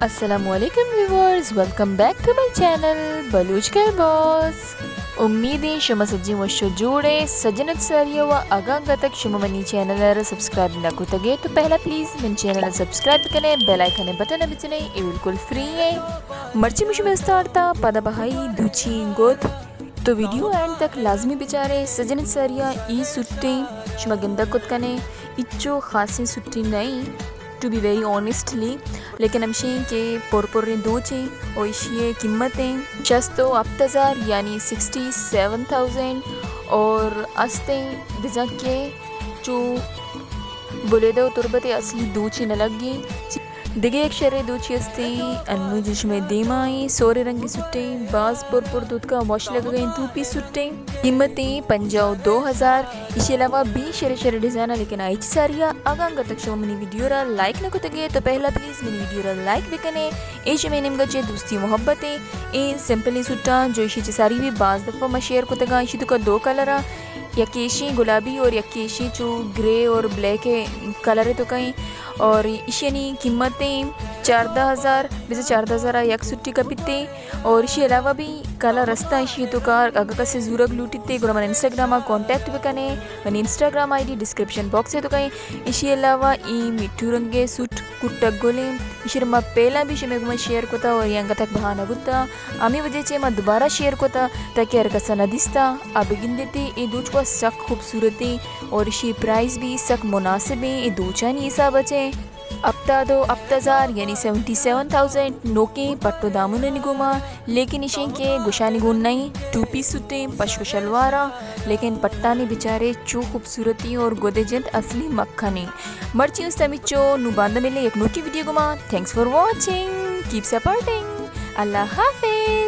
السلام علیکم viewers, welcome back to my channel Baloch girl boss. امیدیں شما سجیں وش و جوڑ ئے۔ سجن ات ساریا و اگاں گتک شما منی چینل ءَ را سبسکرائب نہ کتگ ئے تو پہلا پلیز منی چینل ءَ سبسکرائب بکن ئے، بیل آئیکن ءِ بٹن ءَ بجن ئے، اے بالکل فری ایں۔ مرچی من شمئے استارتا پدا بہائی دوچی گد۔ تو ویڈیو اینڈ تک لازمی بچارے۔ سجن ات ساریا ای سوٹیں شما گندگ کت کن ئے، اچو خاصیں سوٹیں نہ ایں، ٹو بی ویری آنیسٹلی، لیکن ہمشیں کہ پر پریں دوچیں و ایشی قیمتیں شست و ہپت ہزار، یعنی سکسٹی سیون تھاؤزینڈ، اور استیں بزاں کہ چو بلیدہ و تربت اصلی دوچی نہ لگی۔ دگہ یک شریں دوچی استیں، انو جو شمئے دیما ایں، سورے رنگی سوٹیں، باز پر پر دوتکا، وش لگگئیں، ٹو پیس سوٹیں۔ قیمتیں پنجاہ و دو ہزار۔ ایشی علاوہ بی شریں شریں ڈیزائن، لیکن آئی چی ساریا اگاں گتک شما منی ویڈیو را لائک نہ کتگ ئے تو پہلا پلیز منی ویڈیو را لائک بکن ئے۔ اے شمئے نیمگا چہ دوستی محبت ایں۔ اے سمپلیں سوٹاں جو ایشی چہ ساری بی باز دفعہ ما شیئر کتگاں۔ ایشی توکا دو کلر ایں، یکے ایشی گلابی اور یکے ایشی چو گرے اور بلیک کلر توکا ایں۔ اور ایشی نی قیمتیں چاردہ ہزار، بزاں چاردہ ہزار یک سوٹی کپیتیں۔ اور ایشی علاوہ بی کلر استاں ایشی توکا، اگہ کسے زورگ لوٹیت گڑا من انسٹاگرام ءَ کانٹیکٹ بکن ئے، منی Instagram ID description box ءِ توکا ایں۔ ایشی علاوہ ای مٹھو رنگیں سوٹ کٹگ گلیں، ایشی ما پہلا بی شمئے گوما شیئر کتا اور انگت تک بہا نہ بوتا، ہمے وجہ چہ ما دوبارہ شیئر کتا تاکہ ہر کسا نہ دیستا آ بگندیت۔ اے دوچکا سک خوبصورتیں اور ایشی پرائز بی سک مناسبیں اے دوچانی حساب ءَ چہ۔ ہپتاد و ہپت ہزار یعنی سیونٹی سیون تھاؤزینڈ نوکیں پٹ و دامنانی گوما، لیکن ایشیں کہ گوشانی گون نہ ایں، ٹو پیس سوٹیں، پشک و شلواراں، لیکن پٹانی بچارے چو خوبصورتیں اور گدے جنت اصلی مکھنیں۔ مرچی است ہمیچو، نوں باندا ملیں یک نوکیں ویڈیو گوما۔ Thanks for watching, keep supporting, اللہ حافظ۔